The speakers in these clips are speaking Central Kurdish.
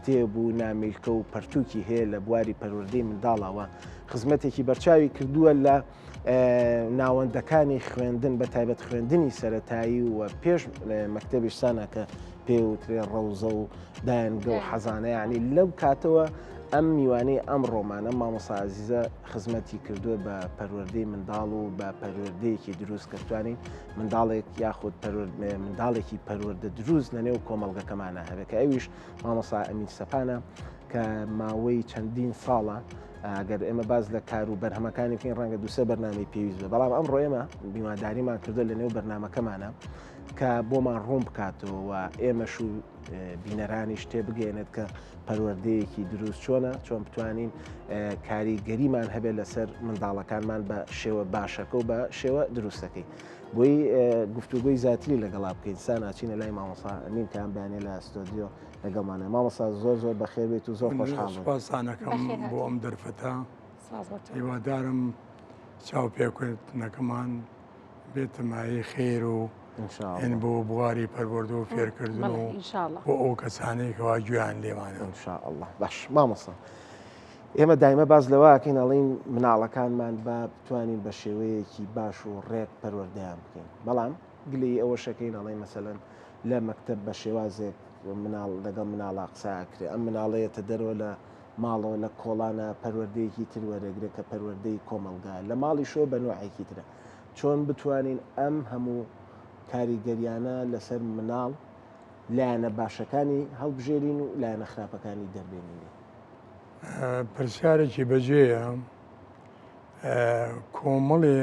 کتێب و نامیلکە و پەرتووکی هەیە لە بواری پەروەردەی منداڵەوە خزمەتێکی بەرچاوی کردووە لە ناوەندەکانی خوێندن بە تایبەت خوێندنی سەتایی و پێش مەکتتەبیش سانە کە پێوترێ ڕەوزە و دایەنگە و حەزانە یعنی لەو کاتەوە ئەم میوانەی ئەم ڕۆمانە مامۆسا ئازیزە خزمەتی کردووە بە پەروەردەی منداڵ و بە پەروەردەیەکی دروست کە بتوانین منداڵێک یاخود منداڵێکی پەروەردە دروست لە نێو کۆمەڵگەکەمانە هەبێت کە ئەویش مامۆسا ئەمین سەپانە کە ماوەی چەندین ساڵە ئەگەر ئێمە باز لە کار و بەرهەمەکانی بکەین ڕەنگە دوسێ بەرنامەی پێویست بێ بەڵام ئەمڕۆ ئێمە میوانداریمان کردو لە نێو بەرنمەکەمانە کە بۆمان ڕوون بکاتەوە و ئێمەش و بینەرانیش تێبگەێنێت کە پەروەردەیەکی دروست چۆنە چۆن بتوانین کاریگەریمان هەبێت لەسەر منداڵەکانمان بە شێوە باشەکە و بە شێوە دروستەکەی بۆی گفتوگۆی زیاتری لەگەڵا بکەین سا ناچینە لای مامۆسا ئەمین کام بەیانە لە ستۆدیۆ لەگەڵمانە مامۆسا زۆر زۆر بەخێر بێت و زۆر خۆشحاڵ سپاسانەکەم بۆ ئەم دەرفەتە هیوادارم چاوپێکردنەکەمان بێتە مایەی خێر و هێن بۆ بواری پەروەردە و فێرکردن و بۆ ئەو کەسانەی کەوا گوێیان لێمانە. ان شاء اللە باش مامۆستا ئێمە دایمە باس لەوە ئەکەین ئەڵین مناڵەکانمان با بتوانین بە شێوەیەکی باش و ڕێک پەروەردەیان بکەین بەڵام گلەیی ئەوەشەکەین ئەڵێن مەسەلەن لە مەکتەب بە شێوازێک مناڵ لەگەڵ مناڵا قسە ئەکرێ ئەم مناڵەیەتە دەرەوە لە ماڵەوە لە کۆڵانە پەروەردەیەکی تر وەرەگرێ کە پەروەردەی کۆمەڵگایە لە ماڵیشەوە بە نوعێکی ترە چۆن بتوانین ئەم هەموو کاریگەریانە لەسەر مناڵ لایەنە باشەکانی هەڵبژێرین و لایەنە خراپەکانی دەربێنین لێی؟ پرسیارێکی بەجێیە کۆمەڵێ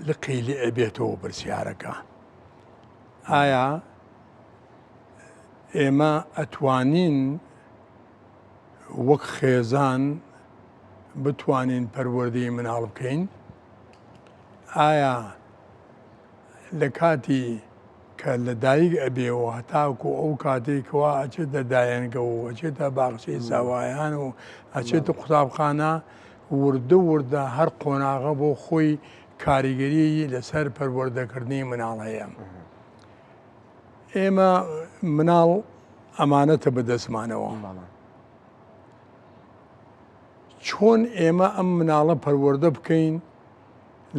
لقی لێ ئەبێتەوە پرسیارەکە ئایا ئێمە ئەتوانین وەک خێزان بتوانین پەروەردەی مناڵ بکەین؟ ئایا لە کاتی کە لە دایک ئەبێ و هەتاکو ئەو کاتێک کەوا ئەچێتە دایەنگە و ئەچێتە باخچەی زاوایان و ئەچێتە قوتابخانە وردە وردە هەر قۆناغە بۆ خۆی کاریگەریی لەسەر پەروەردەکردنی مناڵ هەیە. ئێمە مناڵ ئەمانەتە بەدەستمانەوە. چۆن ئێمە ئەم مناڵە پەروەردە بکەین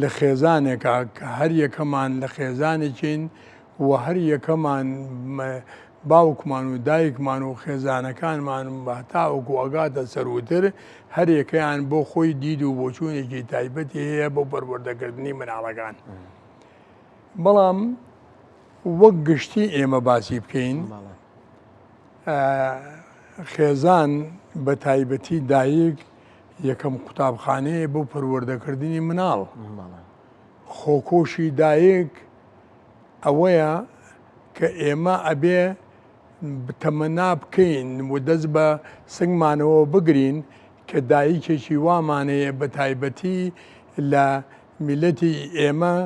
لە خێزانێکا کە هەر یەکەمان لە خێزانێکین و هەر یەکەمان باوکمان و دایکمان و خێزانەکانمان هەتاوەکو ئەگاتە سەروتر هەر یەکەیان بۆ خۆی دید و بۆچوونێکی تایبەتی هەیە بۆ پەروەردەکردنی مناڵەکان. بەڵام وەک گشتی ئێمە باسی بکەین خێزان بە تایبەتی دایک یەکەم قوتابخانەیە بۆ پەروەردەکردنی مناڵ خۆکۆشی دایک ئەوەیە کە ئێمە ئەبێ تەمەنا بکەین و دەست بە سنگمانەوە بگرین کە دایکێکی وامانەیە بە تایبەتی لە میلەتی ئێمە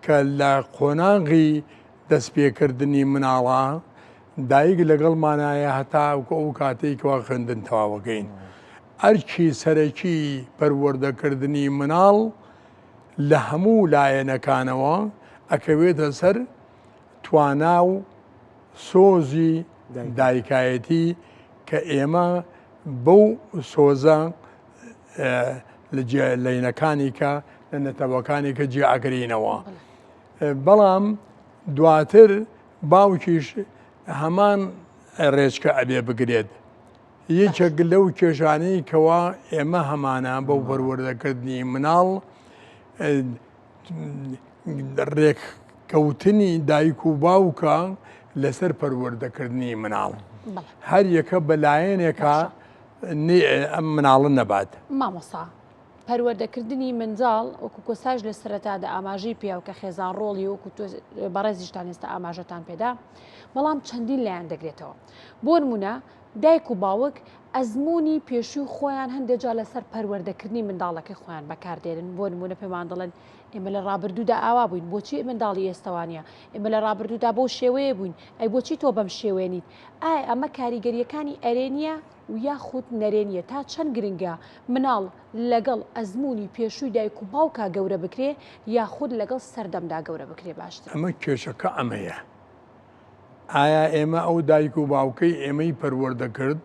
کە لە قۆناغی دەستپێکردنی مناڵا دایک لەگەڵمانایە هەتاکو ئەو کاتەی کەوا خوێندن تەواوەکەین. ئەرکی سەرەکی پەروەردەکردنی مناڵ لە هەموو لایەنەکانەوە ئەکەوێتە سەر توانا و سۆزی دایکایەتی کە ئێمە بەو سۆزە لە لەینەکانی کە لە نەتەوەکانی کە جیا ئەکرینەوە. بەڵام دواتر باوکیش هەمان ڕێچکە ئەبێ بگرێت. یەکێک لەو کێشانەی کەوا ئێمە هەمانە بۆ پەروەردەکردنی مناڵ ڕێککەوتنی دایک و باوکە لەسەر پەروەردەکردنی مناڵ. هەر یەکە بە لایەنێکا ئەم مناڵە نەبات. مامۆستا پەروەردەکردنی منداڵ وەکو کۆساش لە سەرەتادا ئاماژەی پێ و کە خێزان ڕۆڵی وەکو بەڕێزیشتان ئێستا ئاماژەتان پێدا بەڵام چەندین لایەن دەگرێتەوە بۆ نمونە دایک و باوک ئەزمموی پێشووی خۆیان هەندێک جار لەسەر پەروەردەکردنی منداڵەکەی خۆیان بەکاردێنن بۆ نمونە پێمان دەڵێن ئێمە لە ڕابردوودا ئاوا بووین بۆچی منداڵی ئێستەوانە ئێمە لە ڕابردوودا بەو شێوەیە بووین ئەی بۆچی تۆ بەم شێوێنیت ئایا ئەمە کاریگەریەکانی ئەرێنیە و یاخود نەرێنیە تا چەند گرنگە مناڵ لەگەڵ ئەزموونی پێشووی دایک و باوکا گەورە بکرێ یاخود لەگەڵ سەردەمدا گەورە بکرێ باشترە؟ ئەمە کێشەکە ئەمەیە. ئایا ئێمە ئەو دایک و باوکەی ئێمەی پەروەردە کرد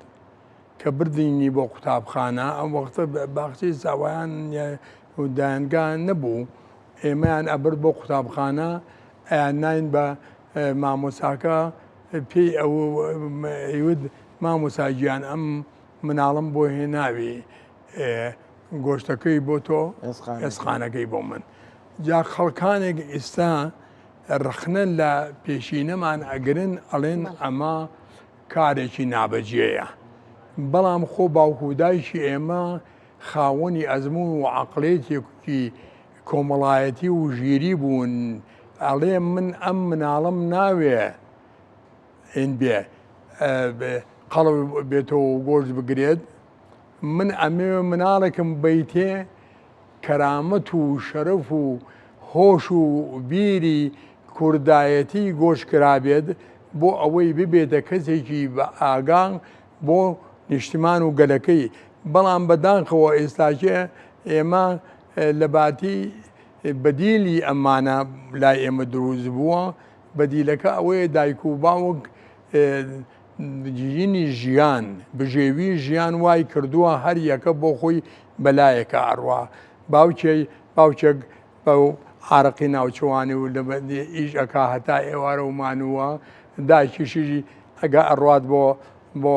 کە بردینی بۆ قوتابخانە ئەم وەختە باخچەی ساوایان و دایەنگا نەبوو ئێمەیان ئەبرد بۆ قوتابخانە ئەیان ناین بە مامۆساکە پێی ئەوت مامۆسا گیان ئەم مناڵم بۆ هێناوی گۆشتەکەی بۆ تۆ ئێسقانەکەی بۆ من جا خەڵکانێک ئێستا ڕەخنە لە پێشینەمان ئەگرن ئەڵێن ئەمە کارێکی نابەجێیە بەڵام خۆ باوک و دایکی ئێمە خاوەنی ئەزمون و عقلێتێکی کۆمەڵایەتی و ژیری بوون ئەڵێ من ئەم مناڵم ناوێ هین بێ قەڵەو بێتەوە و گۆشت بگرێت من ئەمەوێ مناڵێکم بەیتێ کەرامەت و شەرەف و هۆش و بیری کوردایەتی گۆش کرابێت بۆ ئەوەی ببێتە کەسێکی بە ئاگا بۆ نیشتمان و گەلەکەی بەڵام بەداخەوە ئێستاکێ ئێمە لە باتی بەدیلی ئەمانە لای ئێمە دروست بووە بەدیلەکە ئەوەیە دایک و باوک ژینی ژیان، بژێوی ژیان وای کردووە هەر یەکە بۆ خۆی بەلایەکە ئەڕوا. باوکێ باوکێک بە عارەقی ناوچەوانی و لە ئیش ئەکا هەتا ئێوارە و مانووە، دایکیشی ئەگە ئەڕوات بۆ بۆ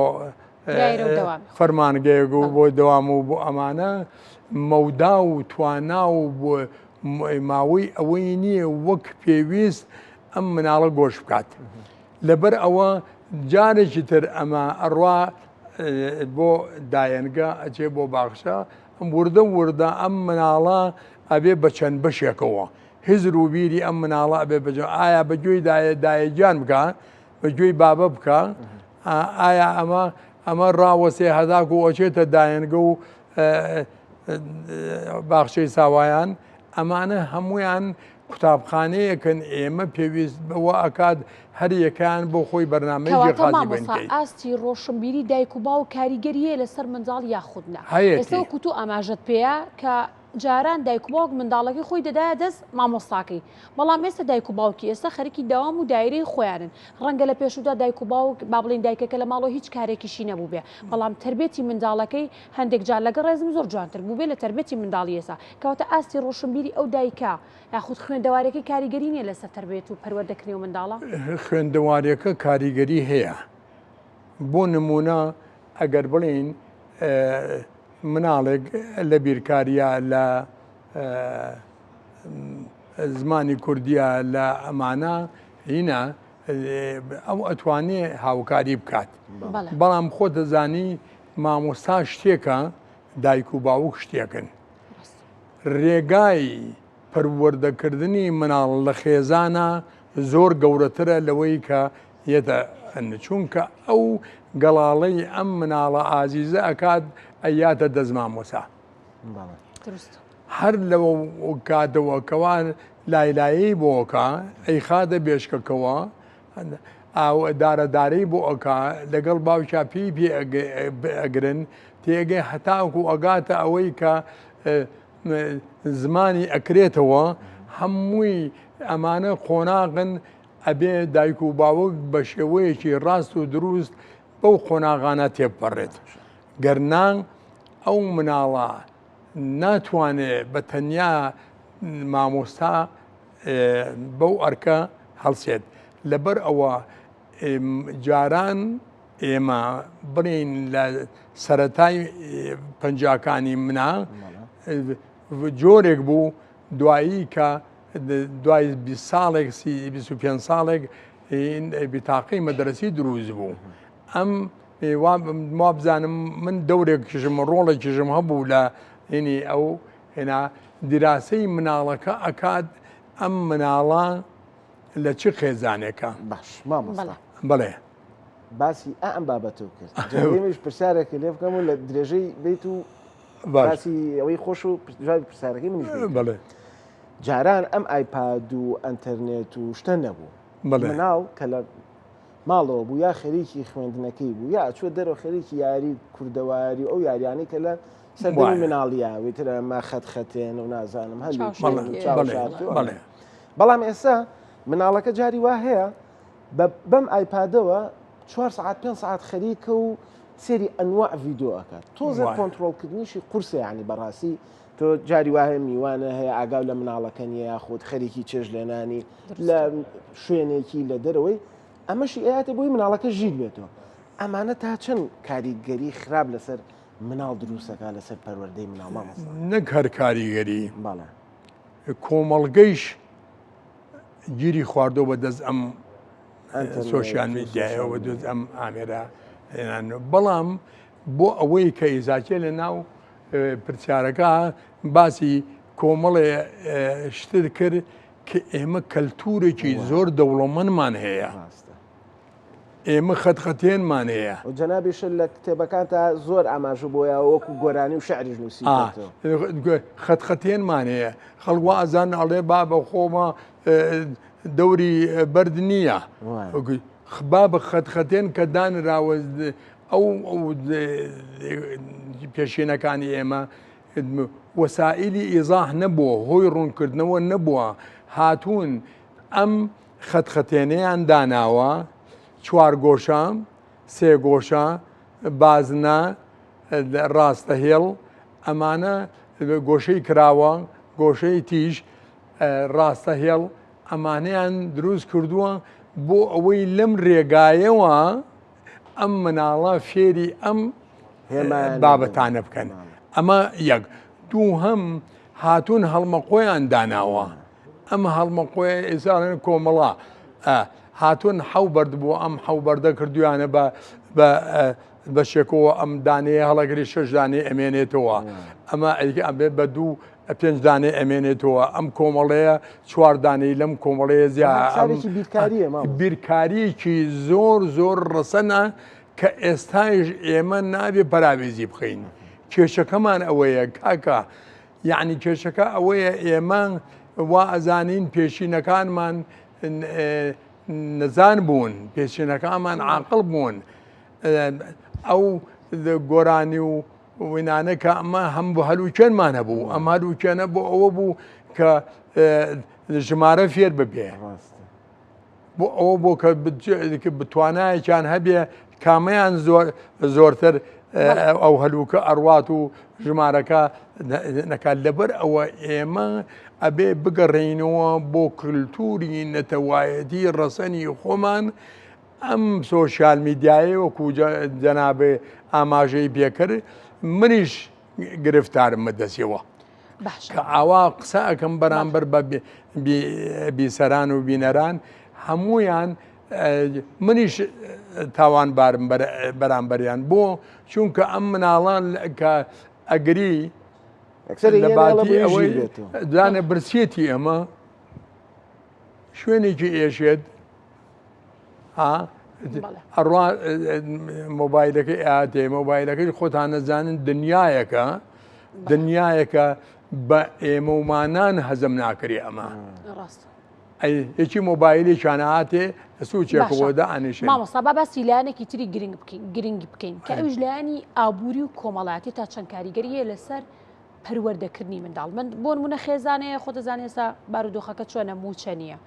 فەرمانگەیەک و بۆ دەوام و بۆ ئەمانە مەودا و توانا و بۆ ماوەی ئەوەی نییە وەک پێویست ئەم مناڵە گۆش بکات. لەبەر ئەوە جارێکی تر ئەمە ئەڕوا بۆ دایەنگە ئەچێ بۆ باخچە ئەم وردە وردە ئەم مناڵە ئەبێ بە چەند بەشێکەوە هزر و بیری ئەم مناڵە ئەبێ بەجۆ ئایا بە گوێی دایە دایە گیان بکە بە گوێی بابە بکە ئایا ئەمە ئەمە ڕاوەسێ هەداک و ئەچێتە دایەنگە و باخچەی ساوایان ئەمانە هەمویان قوتابخانەیەکن ئێمە پێویست بەوە ئەکات هەر یەکەیان بۆ خۆی بەرنامەیەکی کەواتە خاسی مامۆستا بنکەی. ئاستی ڕۆشنبیری دایک و باوک کاریگەری هەیە لەسەر منداڵ یاخود نا؟ ئێستا هەیەتی. وەکو تۆ ئاماژەت پێیا کە جاران دایک و باوک منداڵەکەی خۆی دەدایە دەست مامۆستاکەی بەڵام ئێستا دایک و باوکی ئێستا خەریکی دەوام و دایرەی خۆیانن ڕەنگە لە پێشوودا دایک و باوک با بڵێین دایکەکە لە ماڵەوە هیچ کارێکیشی نەبووبێ بەڵام تەربێتی منداڵەکەی هەندێک جار لەگەڵ ڕێزم زۆر جوانتر بووبێ لە تەربێتی منداڵی ئێستا کەواتە ئاستی ڕۆشنبیری ئەو دایکە یاخود خوێندەواریەکەی کاریگەری نیە لەسەر تەربێت و پەروەردەکردنی ئەو منداڵە؟ خوێندەواریەکە کاریگەری هەیە بۆ نمونە ئەگەر بڵێین مناڵێک لە بیرکاریە لە زمانی کوردیە لە ئەمانە هینە ئەو ئەتوانێ هاوکاری بکات بەڵام خۆ دەزانی مامۆستا شتێکە دایک و باوک شتێکن رێگای پەروەردەکردنی مناڵ لە خێزانا زۆر گەورەترە لەوەی کە یەتە ئەن چونکە ئەو گەڵاڵەی ئەم مناڵە ئازیزە ئەکات ئەیاتە دەست مامۆسا هەر لەوە کاتەوە کەوا لایلایەی بۆ ئەکا ئەیخاتە بێشکەکەوە دارە دارەی بۆ ئەکا لەگەڵ باوکیا پێی پێ ئەگرن تێگەی هەتاکو ئەگاتە ئەوەی کە زمانی ئەکرێتەوە هەمووی ئەمانە قۆناغن ئەبێ دایک و باوک بە شێوەیەکی ڕاست و دروست بەو قۆناغانە تێبپەڕێت گەرنا ئەو مناڵە ناتوانێ بە تەنیا مامۆستا بەو ئەرکە هەڵسێت لەبەر ئەوە جاران ئێمە بڵێین لە سەتای پەنجاکانی منا جۆرێک بوو دوایی کە دوای ساڵێک 25 ساڵێک بیتاقی مەدرسی دروست بوو ئەم وابزانم من دەورێک کژم ڕۆڵێکیشم هەبوو لە هینی ئەو هێنا دیراسەی مناڵەکە ئەکات ئەم مناڵە لە چ خێزانێکە باش مامۆستا بەڵێ باسی ئا ئەم بابەتەو کرد جا پرسیارێکی لێ بکەم و لە درێژەی بیت و باسی ئەوەی خۆش و جوابی پرسیارەکەی منیش بەڵێ جاران ئەم ئایپاد و ئەتەرنێت و شتە نەبوو مناڵ کە لە ماڵەوە بوو یا خەریکی خوێندنەکەی بوو یا چوە دەرەوە خەریکی یاری کوردەواری و ئەو یاریانەی کە لە سەردەمی مناڵیە ویترە مە خەت خەتێن و نازانم هەل بەڵام ئێستا مناڵەکە جاری وا هەیە. بەم ئایپادەوە چوار سەعات پێنج سەعات خەریکە و سێری ئەنواع ڤیدیۆ ئەکات تۆزێک کۆنترۆڵکردنیشی قورسە یعنی بەڕاستی تۆ جاری وایە میوانە هەیە ئاگاو لە مناڵەکە نیە یاخود خەریکی چێژ لێنانی لە شوێنێکی لە دەرەوەی ئەمەشی ئەیاتە بۆی مناڵەکە ژیر بێتەوە ئەمانە تا چەند کاریگەری خراپ لەسەر مناڵ دروستەکە لەسەر پەروەردەی مناڵ مامۆستا نەک هەر کاریگەری بەڵێ کۆمەڵگەیش گیری خواردۆ بە دەست ئەم سۆشیال میدیایەوە بە دەست ئەم ئامێرە بەڵام بۆ ئەوەی کە ئیزاکێ لە ناو پرسیارەکە باسی کۆمەڵێ شتر کرد کە ئێمە کەلتورێکی زۆر دەوڵەمەندمان هەیە ئێمە خەتخەتێنمان هەیە. جەنابیشت لە کتێبەکانتا زۆر ئاماژە بۆ یاوە وەکو گۆرانی و شعریش نووسیوتەتەوە. خەتخەتێنمان هەیە خەڵک وا ئەزان ئەڵێ بابە خۆمە دەوری بەرد نییە بابە خەتخەتێن کە دانراوە ئەو پێشینەکانی ئێمە وەسائلی ئیزاح نەبووە هۆی ڕوونکردنەوە نەبووە هاتوون ئەم خەتخەتێنەیان داناوە، چوارگۆشە، سێگۆشە، بازنە، ڕاستەهێڵ، ئەمانە گۆشەی کراوە، گۆشەی تیژ، ڕاستەهێڵ، ئەمانەیان دروست کردووە بۆ ئەوەی لەم رێگایەوە ئەم مناڵە فێری ئەم بابەتانە بکەن. ئەمە یەک. دووهەم هاتوون هەڵمەقۆیان داناوە. ئەم هەڵمەقۆیە ئێستا ئەڵێن کۆمەڵە هاتوون حەو بەرد بوو ئەم حەو بەردە کردویانە بە بە بە شێکەوە ئەم دانەیە هەڵەگری شەش دانەی ئەمێنێتەوە ئەمە ئەیکە ئەبێ بە دوو پێنج دانەی ئەمێنێتەوە ئەم کۆمەڵەیە چوار دانەی لەم کۆمەڵەیە زیا بیرکاریەکی زۆر زۆر ڕەسەنە کە ئێستایش ئێمە نابێ پەراوێزی بخەین کێشەکەمان ئەوەیە کاکە یەعنی کێشەکە ئەوەیە ئێمە وا ئەزانین پێشینەکانمان نەزان بوون پێشینەکانمان عاقڵ بوون ئەو گۆرانی و وینانە کە ئەمە هەم بۆ هەلوکێنمان هەبوو ئەم هەلوکێنە بۆ ئەوە بوو کە ژمارە فێر ببێ بۆ ئەوە بۆ کە بتوانایەکیان هەبێ کامەیان زۆر زۆرتر ئەو هەلوکە ئەڕوات و ژمارەکە نەکات لەبەر ئەوە ئێمە ئەبێ بگەڕێینەوە بۆ کللتوری نەتەوایەتی ڕەسەنی خۆمان ئەم سۆشیال میدیایە وەکو جەنابێ ئاماژەی پێکرد منیش گرفتارم بەدەستەوە باشە. کە ئاوا قسە ئەکەم بەرامبەر بە بیسەران و بینەران هەمویان منیش تاوانبارم بەرامبەریان بۆ چونکە ئەم مناڵان کە ئەگری لە باتی ئەوەی دانە برسێتی ئەمە شوێنێکی ئێشێت ئەڕوا مۆبایلەکەی ئاتێ مۆبایلەکەی خۆتان نەزانن دنیایەکە دنیایەکە بە ئێمەمانان هەزم ناکرێ ئەمە یەکی مۆبایلێکیان هاتێ لە سوچێکەوە دانیشێ مامۆستا با باسی لایەنێکی تری گرنگ بکەین گرنگی بکەین کە ئەویش لایەنی ئابووری و کۆمەڵاتی تا چەند کاریگەریە لەسەر پەروەردەکردنی منداڵ من بۆ نمونە خێزانەیە خۆتەزانێ ئێستا بارودۆخەکە چۆنە موچە نییە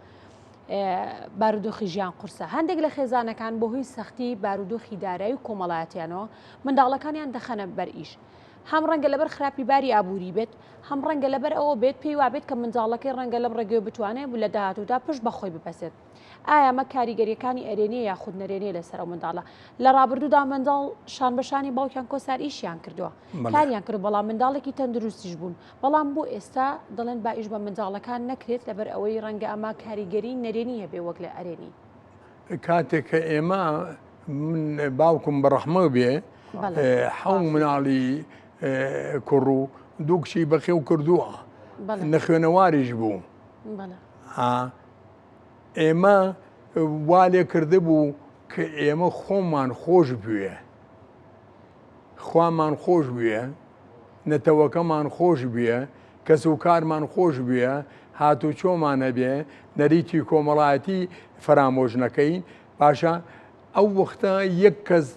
بارودۆخی ژیان قورسە هەندێک لە خێزانەکان بەهۆی سەختی بارودۆخی دارایی و کۆمەڵایەتیانەوە منداڵەکانیان دەخەنە بەر ئیش هەم ڕەنگە لەبەر خراپی باری ئابووری بێت هەم ڕەنگە لەبەر ئەوە بێت پێی وابێت کە منداڵەکەی ڕەنگە لەم ڕێگەیەوە بتوانێت لە داهاتوودا پشت بە خۆی ببەسێت ئایا ئەمە کاریگەریەکانی ئەرێنیە یاخود نەرێنیە لەسەر ئەو منداڵە؟ لە ڕابردوودا منداڵ شان بە شانی باوکیان کۆسار ئیشیان کردووە کاریان کرد بەڵام منداڵێکی تەندروستیش بوون بەڵام بۆ ئێستا دەڵێن با ئیش بە منداڵەکان نەکرێت لەبەر ئەوەی ڕەنگە ئەمە کاریگەری نەرێنی هەبێ وەک لە ئەرێنی. کاتێک کە ئێمە من باوکم بە ڕەحمە بێ حەو مناڵی کوڕ و دوو کچی بەخێو کردووە نەخوێنەواریش بوو ئێمە وا لێ کردبوو کە ئێمە خۆمان خۆش بوێ خوامان خۆش بوێ نەتەوەکەمان خۆش بوێ کەس و کارمان خۆش بوێ هاتوچۆمان هەبێ نەریتی کۆمەڵایەتی فەرامۆش نەکەین باشە ئەو وەختە یەک کەس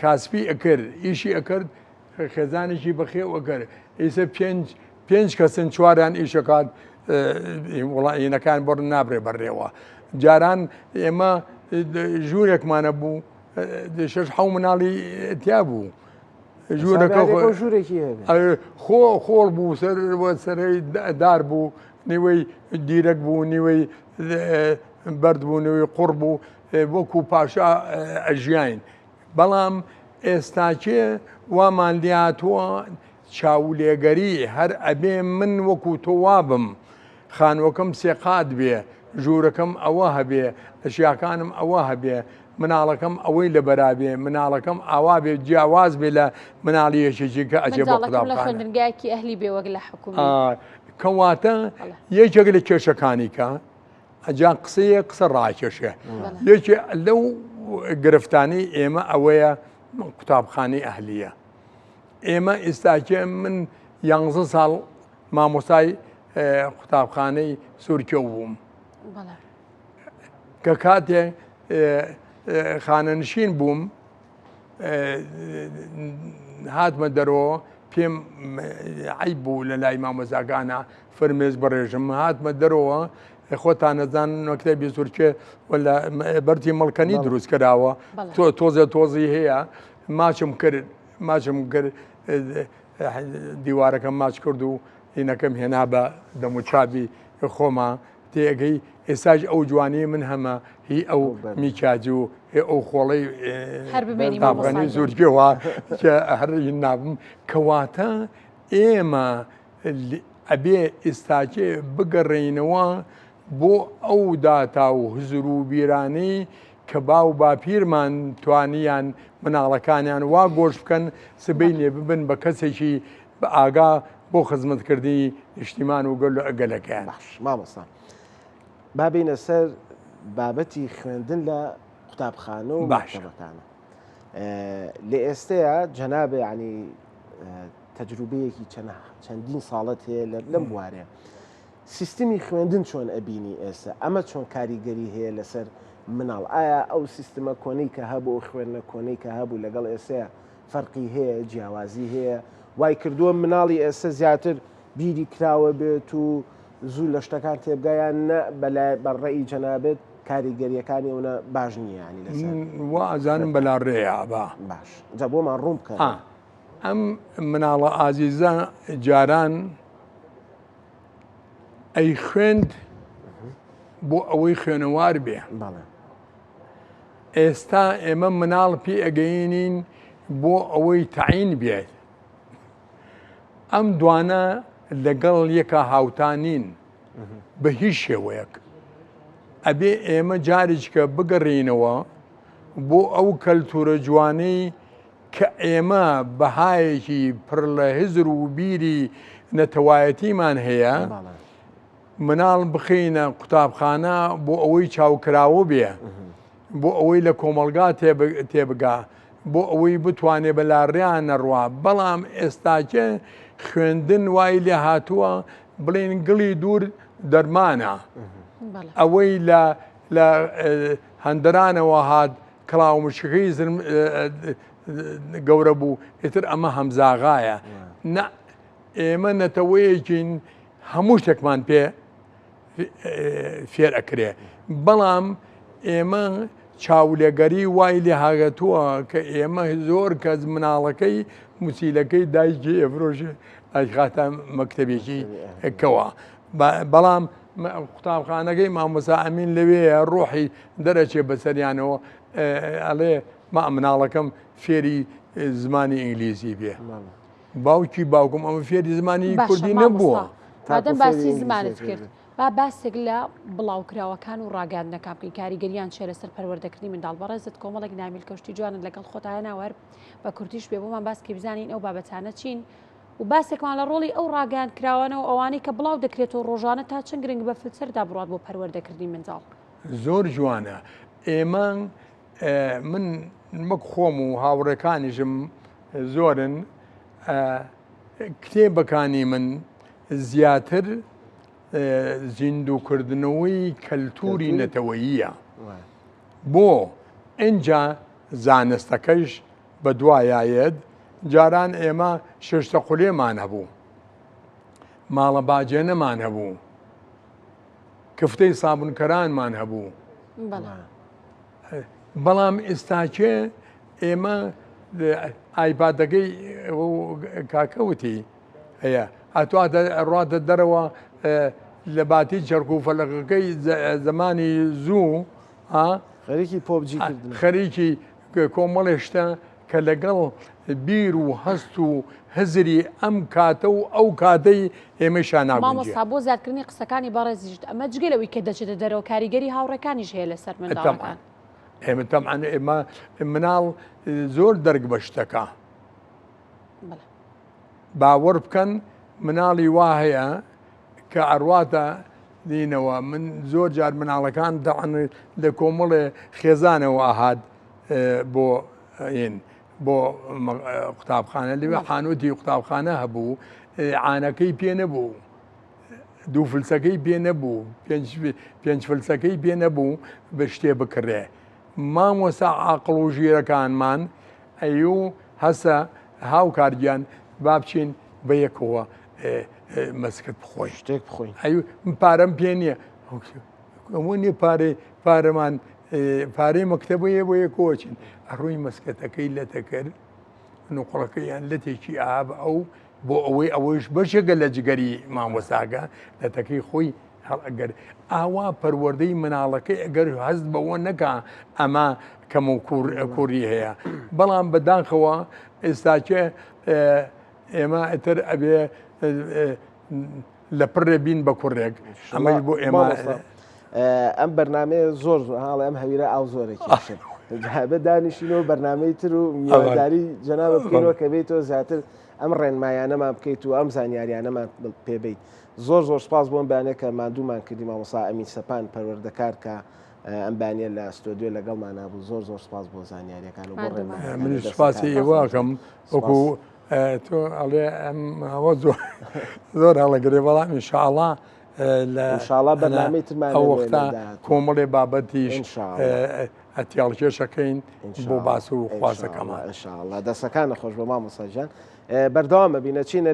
کاسپی ئەکرد ئیشی ئەکرد خێزانێکی بەخێو ئەکرد ئیسە پێنج پێنج کەسن چواریان ئیشەکات وڵینەکان بۆ نابرێ بەڕێوە. جاران ئێمە ژوورێکمانە بوو شش حەو مناڵی تیا بوو ژوورەکە ژوورێکی خۆ خۆڵ بوو سەر سەرەی دار بوو نیوەی دیرەک بوو نیوەی بەرد بوو نیوەی قوڕ بوو وەکو پاشا ئەژیاین بەڵام ئێستاکێ وامان لێهاتووە چاولێگەری هەر ئەبێ من وەکو تۆ وابم خانوەکەم سێقات بێ ژوورەکەم ئەوە هەبێ ئەشیاکانم ئەوە هەبێ مناڵەکەم ئەوەی لە بەرابێ مناڵەکەم ئاوا بێ جیاواز بێ لە مناڵی یەکێکی کە ئەچێ بۆ قوتابخانە خوێندنگایەکی ئەهلی بێ وەک لە حکومی کەواتە یەکێک لە کێشەکانی کە ئەجا قسەیە قسە ڕاکێشێ یەکێ لەو گرفتانی ئێمە ئەوەیە قوتابخانەی ئەهلیە ئێمە ئێستاکێ من یانزە ساڵ مامۆستای قوتابخانەی سوورکێو بووم کە کاتێ خانەنشین بووم هاتمە دەرەوە پێم عیب بوو لە لای مامۆزاگانە فرمێز بڕێژم هاتمە دەرەوە خۆتان نەزان مەکتەبی سورکێ ولا بەرتی مەڵکەنی دروست کراوە تۆ تۆزە تۆزی هەیە ماچم کرد ماچم کرد دیوارەکەم ماچ کرد و هینەکەم هێنا بە دەموچاوی خۆما تێگەی ئێستاش ئەو جوانی من هەمە هی ئەو میکاج و ئەو خۆڵەی تاقانی زورگەوە هەر نابم کەواتە ئێمە ئەبێ ئێستاکێ بگەڕێینەوە بۆ ئەو داتا و هزر و بیرانەی کە باو باپیرمان توانیان مناڵەکانیان وا گۆش بکەن سبەینێ ببن بە کەسێکی بە ئاگا بۆ خزمەتکردنی نیشتیمان و گەل و گەلەکەیان. باش مامۆستا با بێینە سەر بابەتی خوێندن لە قوتابخانە و مەکتەبەکانە لە ئێستەیە جەنابێ ینی تەجروبەیەکی چەندین ساڵت هەیە لەم بوارەیە سیستمی خوێندن چۆن ئەبینی ئێستا ئەمە چۆن کاریگەری هەیە لەسەر مناڵ ئایا ئەو سیستمە کۆنەی کە هەبوو ئەو خوێندنە کۆنەی کە هەبوو لەگەڵ ئێسەیە فەرقی هەیە جیاوازی هەیە وای کردووە مناڵی ئێستا زیاتر بیری کراوە بێت و زوو لە شتەکان تێبگا یان نە بەلای بە ڕێی جەنابت کاریگەریەکانی ئەونە باش نییە ینی لەسەر وا ئەزانم بەلا ڕێیە با باش جا بۆمان ڕوون بکەن ئەم مناڵە ئازیزە جاران ئەی خوێند بۆ ئەوەی خوێنەوار بێ ئێستا ئێمە مناڵ پێ ئەگەینین بۆ ئەوەی تەعین بێت ئەم دوانە لەگەڵ یەکە هاوتانین بە هیچ شێوەیەک ئەبێ ئێمە جاریچکە بگەڕینەوە بۆ ئەو کەلتورە جوانەی کە ئێمە بەهایەکی پڕ لە هزر و بیری نەتەوایەتیمان هەیە، مناڵ بخەینە قوتابخانە بۆ ئەوەی چاوکراوە بێ، بۆ ئەوەی لە کۆمەڵگا تێبگا، بۆ ئەوەی بتوانێ بە لاڕێیان نەڕوا، بەڵام ئێستاکێ خوێندن وای لێ هاتووە بڵێن گڵی دوور دەرمانە، ئەوەی لە هەندەرانەوە هات کڵاو مشکەکەی زرم گەورە بوو ئیتر ئەمە هەمزاغایە نە ئێمە نەتەوەیەکین هەموو شتێکمان پێ فێر ئەکرێ بەڵام ئێمە چاولێگەری وای لێ هاگەتووە کە ئێمە زۆر کەس مناڵەکەی موسیلەکەی دایکی ئێفرۆشێ ئایخاتە مەکتەبێکی کەوە بەڵام قوتابخانەکەی مامۆستا ئەمین لەوێیە ڕۆحی دەرەچێ بەسەریانەوە ئەڵێ ما مناڵەکەم فێری زمانی ئینگلیزی بێ باوکی باوکم ئەمە فێری زمانی کوردی نەبووە. مادەم باسی زمانت کرد با باسێک لە بڵاوکراوەکان و ڕاگەاندنەکان بکەین کاریگەریان چیە لەسەر پەروەردەکردنی منداڵ بەڕێزت کۆمەڵێک نامیلکە شتی جوانت لەگەڵ خۆت هێناوە هەر بە کورتیش بێ بۆمان باس کەی بزانین ئەو بابەتانە چین و باسێکمان لە ڕۆڵی ئەو ڕاگەیاندکراوانە و ئەوانەی کە بڵاو دەکرێتەوە ڕۆژانە تا چەند گرنگ بە فلسەردا بڕوات بۆ پەروەردەکردنی منداڵ؟ زۆر جوانە ئێمە من وەک خۆم و هاوڕێکانیشم زۆرن کتێبەکانی من زیاتر زیندووکردنەوەی کەلتوری نەتەوەییە بۆ ئینجا زانستەکەش بە دوایا یەت، جاران ئێمە شێشتە قولێمان هەبوو، ماڵە باجێنەمان هەبوو، کفتەی سابونکەرانمان هەبوو. بەڵام ئێستاکێ ئێمە ئایپادەکەی کاکەوتی هەیە ئەتواتە ڕاتە دەرەوە لە باتی چەرخ و فەلەکەکەی زمانی زوو خەریکی پۆبجی خەریکی کۆمەڵێ شتە کە لەگەڵ بیر و هەست و هزری ئەم کاتە و ئەو کاتەی ئێمەشا ناگونجێ. مامۆستا بۆ زیادکردنی قسەکانی بەڕێزیشت ئەمە جگە لەوەی کە دەچێتە دەرەوە کاریگەری هاوڕێکانیش هەیە لەسەر منداڵەکان. ئێمە تەبعەن ئێمە مناڵ زۆر دەرک بە شتەکە. باوەڕ بکەن مناڵی وا هەیە کە ئەڕواتە دینەوە من زۆر جار مناڵەکان تەعەن لە کۆمەڵێ خێزانەوە ئاهات بۆ ین بۆ قوتابخانە لەوێ حانوتی قوتابخانە هەبوو عانەکەی پێ نەبوو دوو فلسەکەی پێ نەبوو پێنج فلسەکەی پێ نەبوو بە شتێ بکڕێ مامۆسا عاقڵ و ژیرەکانمان ئەیو هەسە هاوکارگیان با بچین بە یەکەوە مەسکت بخۆین شتێک بخۆین ئەی پارەم پێ نییە ئەوە نییە پارەی پارەمان پارەی مەکتەبەیە بۆ یەکەوەچین ئەڕۆی مەسکەتەکەی لەتەکرد نوقڵەکەیان لەتێکی ئاب ئەو بۆ ئەوەی ئەوەیش بەشێکە لە جگەری مامۆستاکە لەتەکەی خۆی هەڵئەگەر ئاوا پەروەردەی مناڵەکەی ئەگەر هەست بەوە نەکا ئەمە کەم و کوڕی هەیە بەڵام بەداخەوە ئێستاکێ ئێمە ئیتر ئەبێ لە پڕێ بین بە کوڕێک ئەمەش بۆ ئێمە ئەم بەرنمەیە زۆر زۆر هاڵێ ئەم هەویرە ئاو زۆرێکی بە دانیشینەوە بەرنمەی تر و میوانداری جەنابە بکەینەوە کە بێتەوە زیاتر ئەم ڕێنمایانەمان بکەیت و ئەم زانیاریانەمان پێبیت زۆر زۆر سپاس بۆم بەیانە کە ماندوومان کردی مامۆسا ئەمین سەپان پەروەردەکار کە ئەم بەیانە لە ستۆدیۆ لەگەڵمانا بوو زۆر زۆر سپاس بۆ زانیاریەکان و بۆ ڕێنماییەکان منیش سپاسی ئێوەکەم وەکو تۆ ئەڵێ ئەم ئەوە زۆر زۆر هەڵەگرێ بەڵام ئینشاءڵا لە ئینشاءڵا بەرنامەی ترمان ئەو وەختە کۆمەڵێ بابەتیش ئەتیاڵکێشەکەین بۆ باس و خوازەکەمان ئینشاءڵا دەسەکانە خۆش بە مامۆسا گیان بەردەوام بینە چینە.